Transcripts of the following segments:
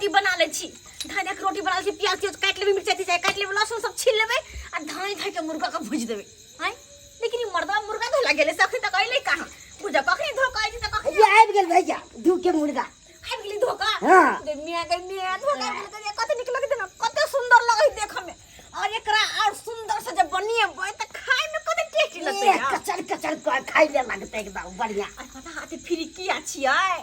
रोटी बना लै छी। धाय धाय के रोटी बना लै छी, प्याज त्याज काटि लेबै, मिरचाइ तिरचाइ काटि लेबै, लहसुन सब छील लेबै आ धाय धाय के मुर्गा के भुजि देबै। आँय, लेकिन ई मर्दवा मुर्गा धोला गेलै से अखन तक अयलै कहाँ? बुझ कखनी धो के अयतै तऽ कखनी ये आबि गेल भैया दू के मुर्गा। आबि गेली धोखा। हाँ। गे मियाँ, गे मियाँ, धोखा आबि गेलै। कते नीक लगै ने, कते सुंदर लगै देखऽ में। और एकरा और सुंदर से जब बनेबै तऽ खाय में कते टेस्टी लगतै। ए, यार। कचर कचर कर खाइ ले लगतै एकदम बढ़िया। आ पता हाथे फ्री किया छियै?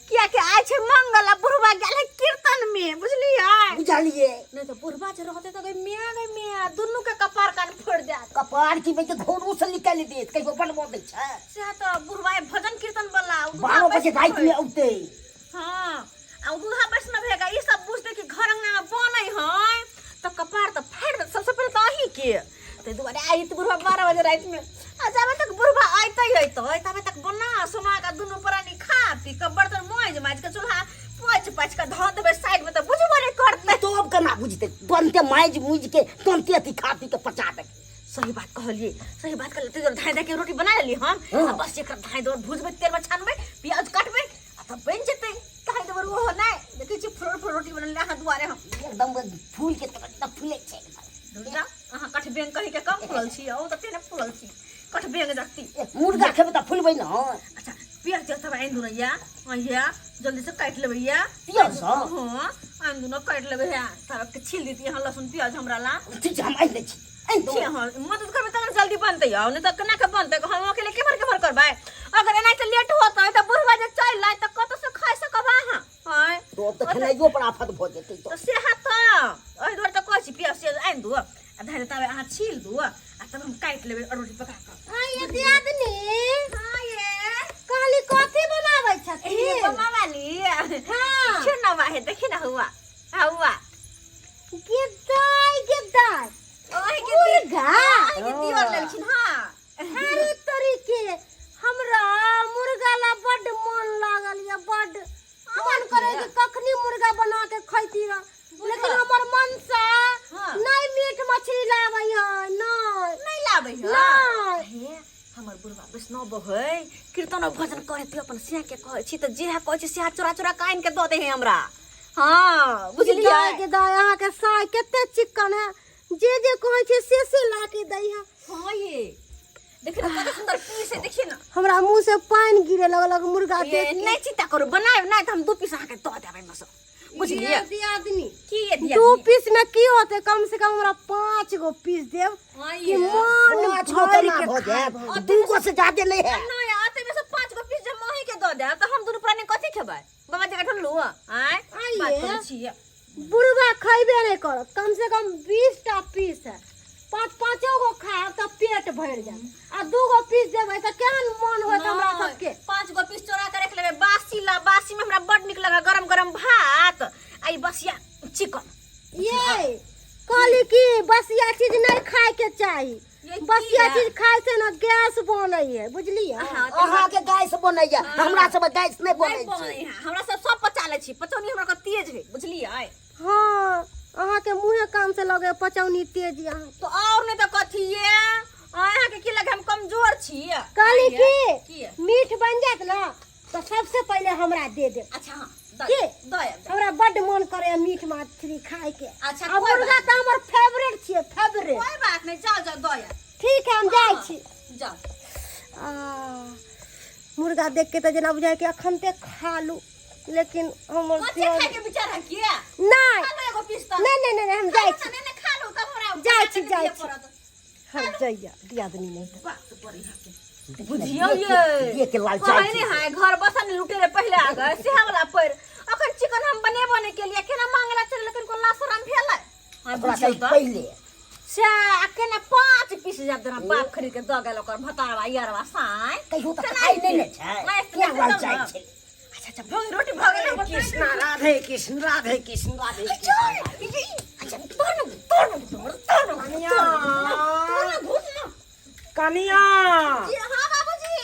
किया के आइ छै मंगल आ बुढ़वा गेल है कीर्तन में, बुझलियै? बुझलियै। नहीं तो बुढ़वा जे रहते तऽ गे मियाँ, गे मियाँ, दुनू के कपार कान फोड़ि देत। कपार की बेटे घोरो से निकालि देत, कहियो बनबो दै छै। सएह तऽ बुढ़वा है भजन कीर्तन वाला, ओ दूधा 12 बजे वैष्णव राति में है। औतै। हाँ, आ ओ दूधा वैष्णव हेगा, ई सब बुझतै कि घर अंगना में बनै है तऽ कपार तऽ फाड़ि देत सबसे पहिले तऽ अहीं के। ताहि दुआरे आइ तऽ बुढ़वा 12 बजे राति में आ जाबे तक बुढ़वा अयतै अयतै ताबे तक बना सोना कऽ दुनू प्राणी खा पी कऽ बर्तन माजि माजि कऽ चूल्हा पोछि पाछि कऽ धऽ देबै साइड में तऽ बुझबो नहि करतै। तब केना बुझतै? तुरन्ते माजि मुजि के तुरन्ते अथी खा पी के पचा देबै। सही बात कहलियै, सही बात कहलियै। ताहि दुआरे धाँइ धाँइ के रोटी बना लेली हम। हाँ। आ बस एकरा धाँइ दौड़ भुजबै, तेल में छानबै, प्याज काटबै आ तब बनि जेतै। धाँइ दौड़ ओहो नहि देखै छी, फुलर फुलर रोटी बनेलियै अहाँ दुआरे हम। एकदम फूल के तऽ एकदम फूलै छै एकदम। दुर्गा, अहाँ कठबेंग कही के कम फूलल छी? ओ तऽ तेने फूलल छी कठबेंग जगती। ए, मुर्गा खेबै तऽ फुलबै ने। अच्छा, प्याज त्याज सब आनि दू ने, या या जल्दी से काटि लेबै या। प्याज सब? हाँ, आनि दू ने, काटि लेबै है, तब के छील देती अहाँ लहसुन प्याज हमरा ला। ठीक छै, हम आनि दै छी, आनि दू। छी, हाँ, मदद करबै तब ने जल्दी बनतै यौ, नहि तऽ केना के बनतै? हम अकेले केम्हर केम्हर करबै? अगर एनाहिते लेट होतै तऽ बुढ़वा जे चलि आयत तऽ कतऽ से खाइ सकब अहाँ? आँय? तो अब तऽ खेनाइयो पर आफत भऽ जेतै। तऽ सएह तऽ एहि दुआरे तऽ कहै छी, प्याज त्याज आनि दू आ धरि तब अहाँ छील दू आ तब हम काटि लेबै रोटी पका कऽ। हाँ ये दियादनी। हाँ ये। कहली कथी बनाबै छथिन? ये बमा वाली। हाँ। क्यों ना वाहे, देखी ना हुआ हुआ। गिद्दाई गिद्दाई। ओहे के मुर्गा। ओहे के दियर लेलखिन। हाँ। अरे तरीके हमरा मुर्गा ला बड्ड मन लागल ये, बड्ड मन करे कि कखनी मुर्गा बना के खैती रह, लेकिन हमर मनसा नहीं मीट मछली लाबै है, नहीं। नहीं लाबै है? नहीं। हे, हमर बुढ़वा वैष्णव है, कीर्तन और भजन करे थे, अपन सिया के कहै छी तऽ जेहा कहै छी सेहा चोरा चोरा के आनि के दऽ दे है हमरा। हाँ, बुझलियै? दाय के दाय, अहाँ के साय कते चिक्कन है, जे जे कहै छै से से ला के दै है। हाँ ये देखिए ना कते सुंदर पीस है, देखिए ना। हमरा मुंह से पानि गिरे लगल मुर्गा ये देख के। नहीं चिंता करू, बनायब नहीं तऽ हम 2 पीस अहाँके दऽ देबै मसो, बुझलियै? ये दियादनी। की ये दियादनी? 2 पीस में की होते? कम से कम हमरा 5 गो पीस देब हाँ कि ये। मन 5 गो भर केना के भऽ खायब। जायत? 2 गो से ज्यादे नहीं है। नहीं, आते में से 5 गो पीस जब मही के दऽ देब तऽ हम दुनू प्राणी कथी खेबै? बाबा जगह ढोलू आँय? आँय बात ये। करै छियै। बुढ़वा खैबे नहीं करत, कम से कम 20 टा पीस है, 5 पाँचो गो खायब तऽ पेट भरि जायत, आ 2 गो पीस देबै तऽ केहन मन होत हमरा नहि, सबके? 5 गो पीस चोरा के रख लेबै बासी ला। बासी में हमरा बड नीक लगे गरम गरम भात आ ई बसिया चिकन। ये कहली कि बसिया चीज नहीं खाय के चाही। ये की बसिया है? चीज खाय से ना गैस बनै है, बुझलियै? हाँ, तऽ अहाँके गैस बनैया, हमरा सब गैस नहि बनै नहि छै। बनै है, हमरा सब सब पचा लै छी, पचौनी हमरा के तेज है, बुझलियै? हाँ, अहाँके मुँहे कान से लगे पचौनी तेज है अहाँके। तो और नहीं तो कथी ये अहाँके की लगे हम कमजोर छी? कहली आइए। कि की? मीट बन जायत ना तऽ सबसे पहिले हमरा दे देब। अच्छा हाँ, दऽ की? दऽ आयब। हमरा बड्ड मन करे मीट मछली खाय के। अच्छा, आ कोइ मुर्गा बात तऽ हमर फेवरेट छियै, फेवरेट। कोई बात नहीं, जाओ जाओ, दऽ आयब। ठीक है, हम जाइ छी। जाओ। आ, मुर्गा देख के तऽ जेना बुझाय कि अखन ते खा लू, लेकिन हमर कथी दियर- खाय के विचार है किया? नहीं। खा लो एगो पीस तऽ। नहीं, नहीं, नहीं, नहीं, हम खा जाइ लो छी। ना, नहीं, नहीं, खा लो तब हमरा जाइ छी, बना के जाइ दिअ छी। पड़त। हम जइया दियादनी नहीं तऽ। बात पड़ी है के। बुझियौ ये। ये के लाल कहै चाय नहि है, घर बसन लुटे रे पहिले आ गए सेहा वाला पर। अखन चिकन हम बनेबो नहि केलियै, केना मांगला चल, लेकिन कोन लाशरम भेलै? हाँ, ओकरा बुझियौ कही तऽ। पहिले से आ केना 5 पीस जाब देना बाप खरीद के दऽ गेल ओकर भतारवा यारवा साँय। कहियो तऽ केना खाइ नहि ने छै। नहि, किया नहि, लाल तब चाय ने। छै? अच्छा अच्छा, भऽ गेल रोटी, भऽ गेल हमर। कृष्णा राधे कृष्ण राधे कृष्ण राधे अच्छा, अच्छा, तोड़ ना, तोड़ ना, तोड़, तोड़ ना, कनिया। तोड़ ना, घुस ना। कनिया। जी हाँ बाबूजी।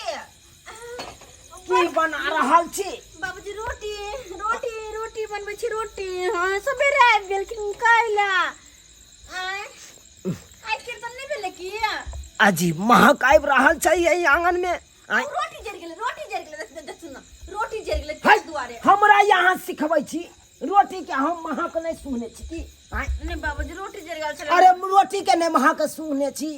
की बना रहल छी? बाबूजी, रोटी रोटी रोटी बनबै छी, रोटी। हाँ, सबेरे आबि गेलखिन काल्हि। आँय, आइ कीर्तन नहि भेलै की? अजीब महक आबि रहल छै एहि आंगन में। आँय? रोटी जरि गेलै, रोटी जरि गेलै, देख, देखू ना, रोटी जरि गेलै है, ताहि दुआरे। हमरा यहाँ सिखबै छी? रोटी के हम महक नहि सुनने छी की आँय? नहि बाबूजी रोटी जरि गेल छलै अरे रोटी के नहि महक सुनने छी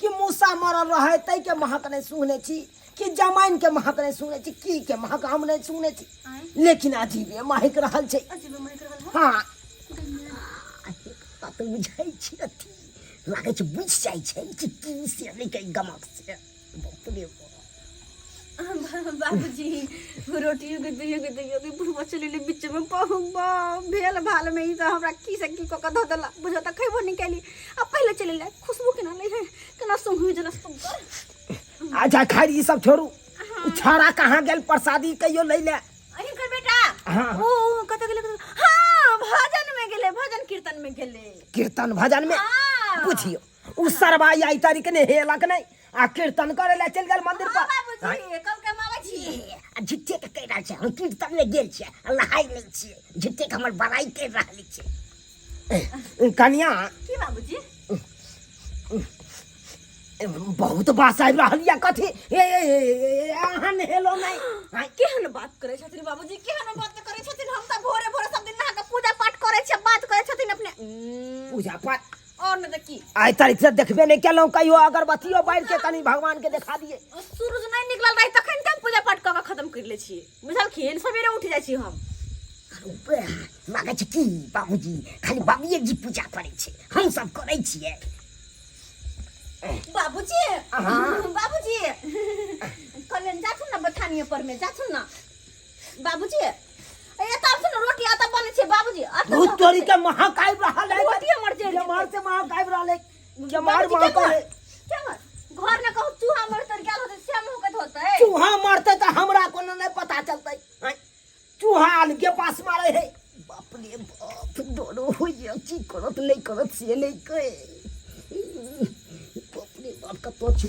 कि मूसा मरल रहै ताहि के महक नहि सुनने छी कि जमाइन के महक नहि सुनने छी की के महक हम नहि सुनने छी आँय? लेकिन अजीबे महक रहल छै अजीबे महक रहल है हाँ तऽ बुझै छी अथी लागै छै बुझि जाइ छै कि की से नहि के गमक से बाप रे बाप। बाबूजी रोटियो के दैयो के दैयो के बुढ़वा चलि गेलै बीच में बहु भेल भाल में ई तऽ हमरा की से की कऽ कऽ धऽ देला बुझो तऽ खैबो नहि कैली आ पहिले चलि गेलै खुशबू केना लै है केना सुंघ जेना सुगर अच्छा खैर ई सब छोड़ू उ छौड़ा कहाँ गेल प्रसादी कहियो लै ले हिनकर बेटा हाँ, हाँ। ओ ओ, कतऽ गेलै कतऽ गेलै? हाँ भजन में गेलै भजन कीर्तन में गेलै कीर्तन भजन में हाँ। बुझियो उ सरवा आई तारीख ने हेलक नहीं आ कीर्तन करे ला चल गेल मंदिर हाँ पर बाबूजी कल के हम आबै छी आ झूठे के कहि रहल छै हम कीर्तन मे गेल छियै आ नहाय नहि छियै झूठे के हमर बड़ाई करि रहल छै कनिया की बाबूजी बहुत बास आबि रहल यऽ कथी ए ए, ए, ए, ए, अहाँ नहेलो नहि आँय, केहन बात करै छथिन बाबूजी केहन बात करै छथिन हम तऽ भोरे भोरे सब दिन नहा के पूजा पाठ करै छियै बात करै छथिन अपने पूजा पाठ और नहि तऽ की आइ तारीख से देखबे नहि केलहुँ कहियो अगरबत्तियो बारि के कनि भगवान के देखा दिए सूरज नहि निकलल रहे तखन तऽ हम पूजा पाठ कऽ के खत्म कर लै छियै बुझलखिन सवेरे उठि जाइ छी हम लागै छै की बाबूजी खाली बाबूए जी पूजा करै छै हम सब करै छियै बाबूजी बाबूजी कल्याण जाथुन न बथानिए पर में जाथुन न बाबूजी ए तब से रोटी आता बने छे बाबूजी अतऽ भूत तोरी के महक आबि रहल है रोटी हमर जरि जेतै। केम्हर से महक आबि रहल है केम्हर बाबूजी, महक केम्हर? है केम्हर? घर में कहू चूहा मर तर गेल होतै से महकैत होतै चूहा मरते तऽ हमरा कोनो नहि पता चलतै आँय, चूहा अलगे पास मारे है बाप रे बाप डरो होइए की करत नहि करत से नहि कहे बाप रे बाप कतऽ छी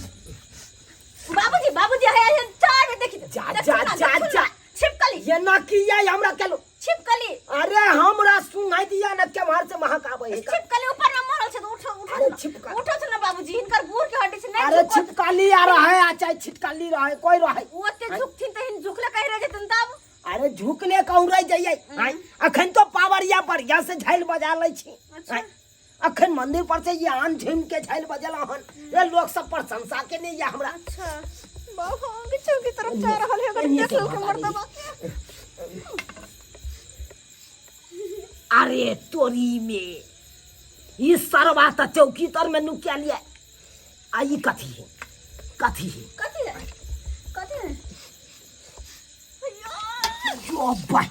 बाबूजी बाबूजी है है चार में देखी जा, देखू जा, ना, जा, देखू जा। ना। छिपकली ये ना किया हमरा केलो छिपकली अरे हमरा सुनाई दिया ना केम्हर से महक आबै है छिपकली ऊपर में मरल छै तऽ उठो उठो अरे ना। छिपकली। उठो ना बाबूजी हिनकर बूढ़ के हड्डी छै नहीं अरे झुकत। छिपकली आ रहा है आ चाहे छिटकली रहे कोई रहे ओ ओते झुकथिन तऽ हिन झुकले कहि रह जेतन तब अरे झुकले कहूँ रह जाइए आँय, अखन तो पावर या बढ़िया से झाइल बजा लै छी अच्छा। आँय, अखन मंदिर पर से ये आन झुम के झाइल बजेला हन ये लोग सब प्रशंसा के नहीं या हमरा अच्छा बाबा किछु की तरफ जा रहल है अगर एन्ने देख से लेलकै भगा मर्दबा के अरे तोरी में ई सरवा त चौकी तर में नुकिया लिया आ ई कथी है कथी है कथी है कथी है यो बा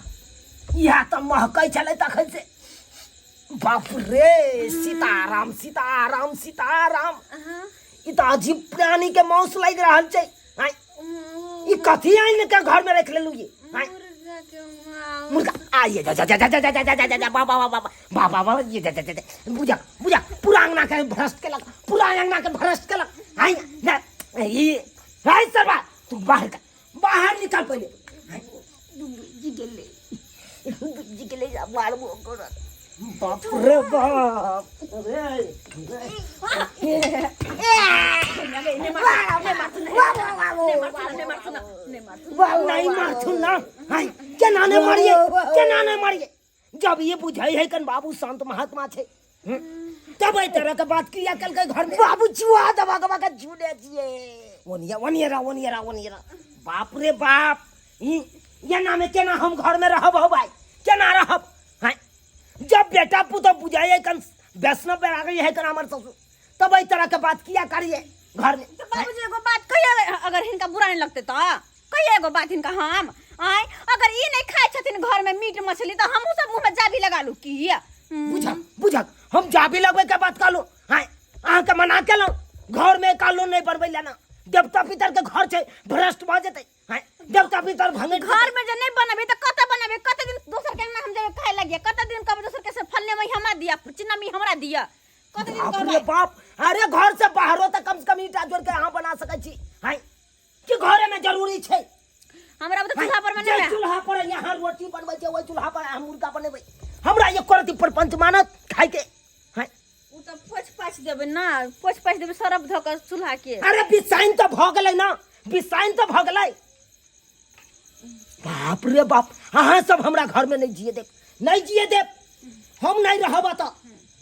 इएह तऽ महकै छलै तखन से बाप रे सीताराम सीताराम सीताराम ई तऽ अजीब प्राणी के मांस लागि रहल छै आँय, ई कथी आनि के घर में रख लेलू ये आँय, मुर्गा आ ये जा जा जा जा जा जा जा जा जा जा बाबा बाबा बाबा बाबा ये जा जा जा जा बुझा बुझा पूरा अंगना के भ्रष्ट केलक पूरा अंगना के भ्रष्ट केलक आँय ना ई राय सरवा तू बाहर का बाहर निकल पहिले बुझि गेलै बुझि गेलै जे आब मारबो करत बाप रे बाप रे नहीं मारथुन ना हाय केना ने मारिए केना ने मारिए जब ये बुझै है कन बाबू शांत महात्मा छै तब एहि तरह के बात किया केलकै घर में बाबू चूहा दबा दबा के झूले छियै ओनिया ओनिया रह ओनिया रह ओनिया रह बाप रे बाप ई एना में केना हम घर में रहब हो भाई केना रहब हैं जब बेटा पुतोह बुझाइए कन वैष्णव बैरागी है कन हमर ससुर तब एहि तरह के बात किया करिए घर में तो बाबूजी एगो बात कहिए अगर हिनका बुरा नहीं लगते तो कहिए एगो बात हिनका हम आय अगर ई नहीं खाए छथिन घर में मीट मछली तो हमहू सब मुंह में जाबी लगा लू की बुझक बुझक हम जाबी लगबै के बात कहलहुँ आँय अहाँके मना केलहुँ घर में कहलहुँ नहि बनबै लए ना देवता पितर के घर छै भ्रष्ट भऽ जेतै आँय देवता पितर भंगि घर में जे नहीं बनबे तो कत बनबे कत दिन दोसर के अंगना हम जेबे खाए लगिए कत दिन कहबे दोसर के से फलने में हमरा दिया चिन्ना में हमरा दिया कत दिन बाप रे कहबे बाप अरे घर से बाहरो तऽ कम से कम ईटा जोड़ के अहाँ बना सकै छी आँय कि घरे में जरूरी छै हमरा तो चूल्हा पर में जे नहीं चूल्हा पर यहाँ रोटी बनबै छै ओहि चूल्हा पर अहाँ मुर्गा बनेबै हमरा एक करती परपंच मानत खाइके हैं? उ तऽ पोछ पाछ देबै ना पोछ पाछ देबै सरफ धऽ कऽ चूल्हा के अरे बिसाइन तऽ भऽ गेलै ना बिसाइन तऽ भऽ गेलै बाप रे बाप अहाँ सब हमरा घर में नहीं जिए देब, नहीं जिए देब, हम नहीं रहब एतऽ।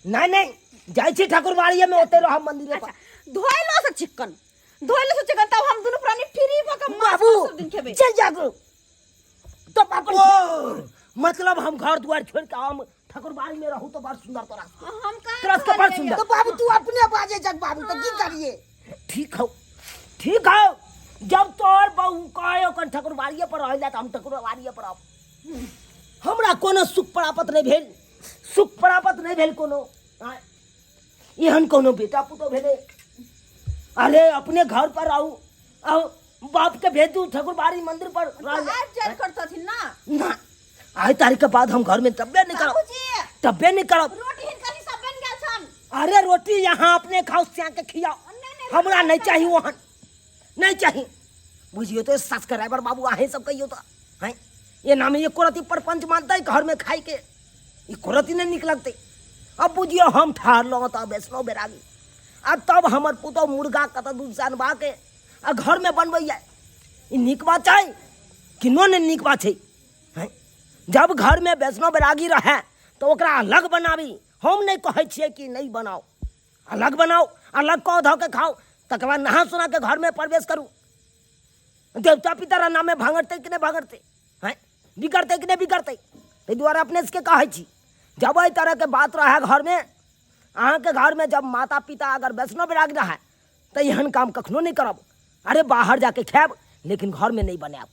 नहीं नहीं, जाइ छी ठाकुरबाड़िए में, ओते रहब मंदिरे पर। अच्छा, धोइलो से चिकन, धोइलो से चिकन, तब हम दुनू प्राणी फ्री भऽ कऽ माछ बाबू सब दिन खेबै। चल जागो तो अपन ओ, मतलब हम घर दुआर छोड़ के हम ठाकुरबाड़ी में रहू तो बड़ सुंदर तोरा सबके। हम कहाँ तोरा सबके बड़ कहलियै? सुंदर। तो बाबू तू अपने बाजे जग बाबू तो की करिए? ठीक हो, ठीक हो, जब तोहर बहू कहे ओकर ठाकुरबाड़िए पर रह जाए तो हम ठाकुरबाड़िए पर रहब। हमरा कोनो सुख प्राप्त नहीं भेल, सुख प्राप्त नहीं भेल कोनो। आँय, एहन कोनो बेटा पुतोह भेलै? अरे अपने घर पर आऊ, आऊ बाप के भेजू ठाकुरबाड़ी मंदिर पर रह तो जा। आबि जायल करतथिन ना। ना, आइ तारीख के बाद हम घर में तब्बे नहीं करब। बाबूजी, तब्बे नहीं करब। रोटी हिनकर हिस्सा बनि गेल छन। अरे रोटी यहाँ अपने खाओ, स्या के खियाओ, नहीं, नहीं, हमरा नहीं चाहिए, वहाँ नहीं चाहिए। बुझियो तो सब्सक्राइबर बाबू, अहें सब कहियो तो हैं ये नाम एको रति परपंच मानते घर में खाई के एको रति नहीं निक लगते। अब बुझियो हम ठहरलहुँ तऽ वैष्णव बैरागी, आ तब हमर पुतोह मुर्गा कतऽ दूध से अनबा के आ घर में बनबैया, ई नीक बात छै किनो नहीं नीक बात छै हैं? जब घर में वैष्णव बैरागी रहे तो ओकरा अलग बनाबी, हम नहीं कहै छियै कि नहीं बनाओ, अलग बनाओ, अलग कऽ धऽ के खाओ, तकर बाद नहा सोना के घर में प्रवेश करू। देवता पितर नामे भांगड़तै कि नहीं भांगड़तै, हैं बिगड़तै कि नहीं बिगड़तै? ताहि दुआरे अपने सबके कहै छी, जब एहि तरहके बात रहै घरमे, अहाँके घरमे जब माता पिता अगर वैष्णव बैरागी रहै तऽ एहन काम कखनो नहि करब। अरे बाहर जाके खायब लेकिन घरमे नहि बनायब।